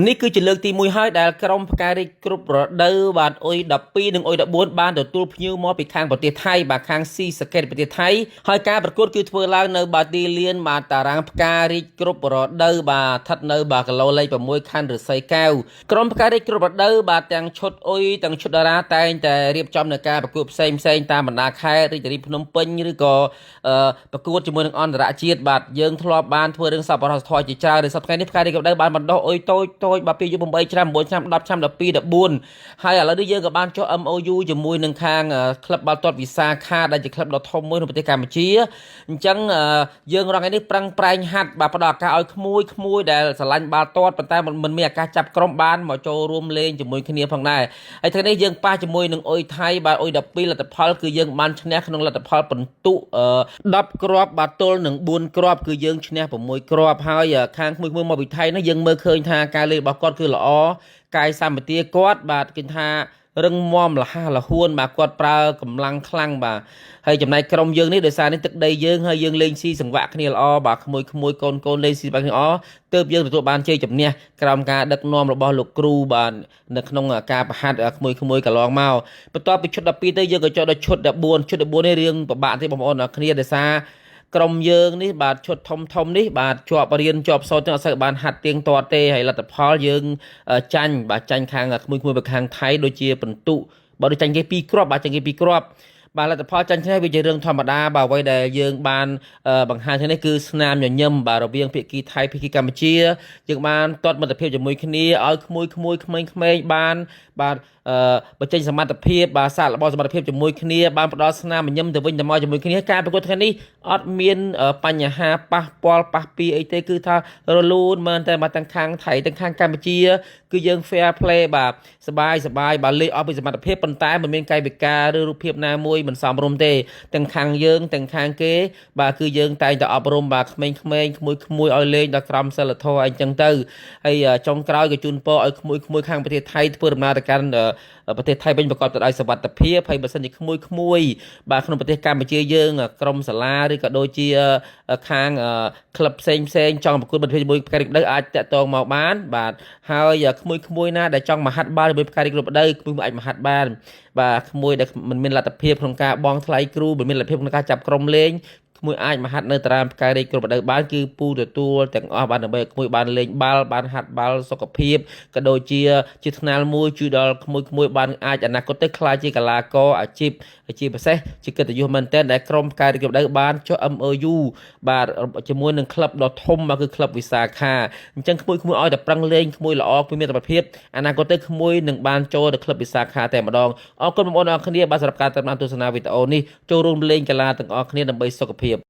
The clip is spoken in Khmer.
នេះគឺជាលើកទី1ហើយដែលក្រុមផ្កាយរាជគ្រប់រដូវបាទអុយ12និងអុយ14បានទទួលភ្ញៀវមកពីខាងប្រទេសថៃបាទខាងស៊ីសាកេតប្រទេសថៃហើយការប្រកួតគឺធ្វើឡើងនៅបាទទីលានបាទតារាងផ្ការាជគ្រប់រដូវបាទស្ថិតនៅបាទគីឡូលេខ6ខណ្ឌឫស្សីកែវក្រុមផ្កាយរាជគ្រប់រដូវបាទទាំងឈុតអុយទាំងឈុតតារាតែងតែរៀបចំនៅការប្រកួតផ្សេងផ្សេងៗតាមបណ្ដាខេត្តរាជធានីភ្នំពេញឬក៏អឺប្រកួតជាមួយនឹងអន្តរជាតិបាទយើងធ្លាប់បានធ្វើរឿងសប្បុរសធម៌ជាច្រើននៅសប្តាហ៍នេះផ្កាយរាជគ្រប់រដូវបានបណ្ដុះអុយតូចតូចបាទពីអាយុ8ឆ្នាំ9ឆ្នាំ10ឆ្នាំ12 14ហើយឥឡូវនេះយើងក៏បានចុះ MOU ជាមួយនឹងខាងក្លឹបបាល់ទាត់វិសាខាដែលជាក្លឹបដ៏ធំមួយក្នុងប្រទេសកម្ពុជាអញ្ចឹងយើងរងថ្ងៃនេះប្រឹងប្រែងហាត់បាទផ្ដល់ឱកាសឲ្យក្មួយក្មួយដែលស្រឡាញ់បាល់ទាត់ប៉ុន្តែមិនមានឱកាសចាប់ក្រុមបានមកចូលរួមលេងជាមួយគ្នាផងដែរហើយថ្ងៃនេះយើងប៉ះជាមួយនឹងអុយថៃបាទអុយ12លទ្ធផលគឺយើងបានឈ្នះក្នុងលទ្ធផលពិន្ទុ10គ្រាប់បាទទល់នឹង4គ្រាប់គឺយើងឈ្នះ6គ្រាប់ហើយខាងក្មួយៗមកពីថៃនោះយើងមើលឃើញថាការលេងរបស់គាត់គឺល្អកាយសម្បទាគាត់បាទគេថារឹងមាំលះលហួនបាទគាត់ប្រើកម្លាំងខ្លាំងបាទហើយចំណែកក្រុមយើងនេះដោយសារនេះទឹកដីយើងហើយយើងលេងស៊ីសង្វាក់គ្នាល្អបាទក្មួយក្មួយកូនកូនលេងស៊ីសង្វាក់គ្នាល្អទើបយើងទទួលបានជ័យជំនះក្រោមការដឹកនាំរបស់លោកគ្រូបាទនៅក្នុងការប្រហាត់ក្មួយក្មួយកន្លងមកបន្ទាប់ពីឈុត12ទៅយើងក៏ចុះដល់ឈុត14ឈុត14នេះរឿងពិបាកទេបងប្អូនអរគ្នាដោយសារក្រុមយើងនេះបាទឈុតធំធំនេះបាទជាប់រៀនជាប់សូត្រទាំងអត់សូវបានហាត់ទៀងទាត់ទេហើយលទ្ធផលយើងចាញ់បាទចាញ់ខាងក្មួយៗទៅខាងថៃដូចជាពិន្ទុបើដូចចាញ់គេ2គ្រាប់បាទចាញ់គេ2គ្រាប់បាទលទ្ធផលចាញ់ឈ្នះវាជារឿងធម្មតាបាទអ្វីដែលយើងបានបង្ហាញនេះគឺស្នាមញញឹមបាទរវាងភាគីថៃភាគីកម្ពុជាយើងបានទាត់មិត្តភាពជាមួយគ្នាឲ្យក្មួយក្មួយក្មេងៗបានបាទអឺបញ្ចេញសមត្ថភាពបាទសាកល្បងសមត្ថភាពជាមួយគ្នាបានផ្ដល់ស្នាមញញឹមទៅវិញទៅមកជាមួយគ្នាការប្រកួតថ្ងៃនេះអត់មានបញ្ហាប៉ះពាល់ប៉ះពីអីទេគឺថារលូនមែនតែមកទាំងខាងថៃទាំងខាងកម្ពុជាគឺយើង fair play បាទសបាយសបាយបាទលេងអស់ពីសមត្ថភាពប៉ុន្តែមិនមានកាយវិការឬរូបភាពណាមួយមិនសមរម្យទេទាំងខាងយើងទាំងខាងគេបាទគឺយើងតែងតែអប់រំបាទក្មេងៗក្មួយក្មួយឲ្យលេងដល់ក្រមសីលធម៌អីចឹងទៅហើយចុងក្រោយក៏ជូនពរឲ្យក្មួយក្មួយខាងប្រទេសថៃធ្វើដំណើរទៅកាន់ប្រទេសថៃវិញប្រកបទៅដោយសុវត្ថិភាពហើយបើសិនជាក្មួយក្មួយបាទក្នុងប្រទេសកម្ពុជាយើងក្រុមសាលាឬក៏ដូចជាខាងក្លឹបផ្សេងផ្សេងចង់ប្រកួតមិត្តភាពជាមួយផ្កាយរដូវអាចតាក់ទងមកបានបាទហើយក្មួយក្មួយណាដែលចង់មកហាត់បាល់ជាមួយផ្កាយរដូវក្មួយអាចមកហាត់បានបាទក្មួយដែលមិនមានលទ្ធភាពក្នុងការបង់ថ្លៃគ្រូមិនមានលទ្ធភាពក្នុងការចាប់ក្រុមលេងក្មួយអាចមកហាត់នៅតារាងផ្កាយរាជគ្រប់រដូវបានគឺពូទទួលទាំងអស់បានដើម្បីឲ្យក្មួយបានលេងបាល់បានហាត់បាល់សុខភាពក៏ដូចជាជាថ្នាលមួយជួយដល់ក្មួយក្មួយបានអាចអនាគតទៅក្លាយជាកីឡាករអាជីពជាពិសេសជាកិត្តិយសមែនទែនដែលក្រុមផ្កាយរាជគ្រប់រដូវបានចុះ MOU បាទជាមួយនឹងក្លឹបដ៏ធំបាទគឺក្លឹបវិសាខាអញ្ចឹងក្មួយក្មួយឲ្យតែប្រឹងលេងក្មួយល្អក្មួយមានសមត្ថភាពអនាគតទៅក្មួយនឹងបានចូលទៅក្លឹបវិសាខាតែម្ដងអរគុណបងប្អូនអរគ្នាបាទសម្រាប់ការតាមដានទស្សនាវីដេអូនេះចូលរួមលេងកីឡាទាំងអស់គ្នាដើម្បីសុខភាព។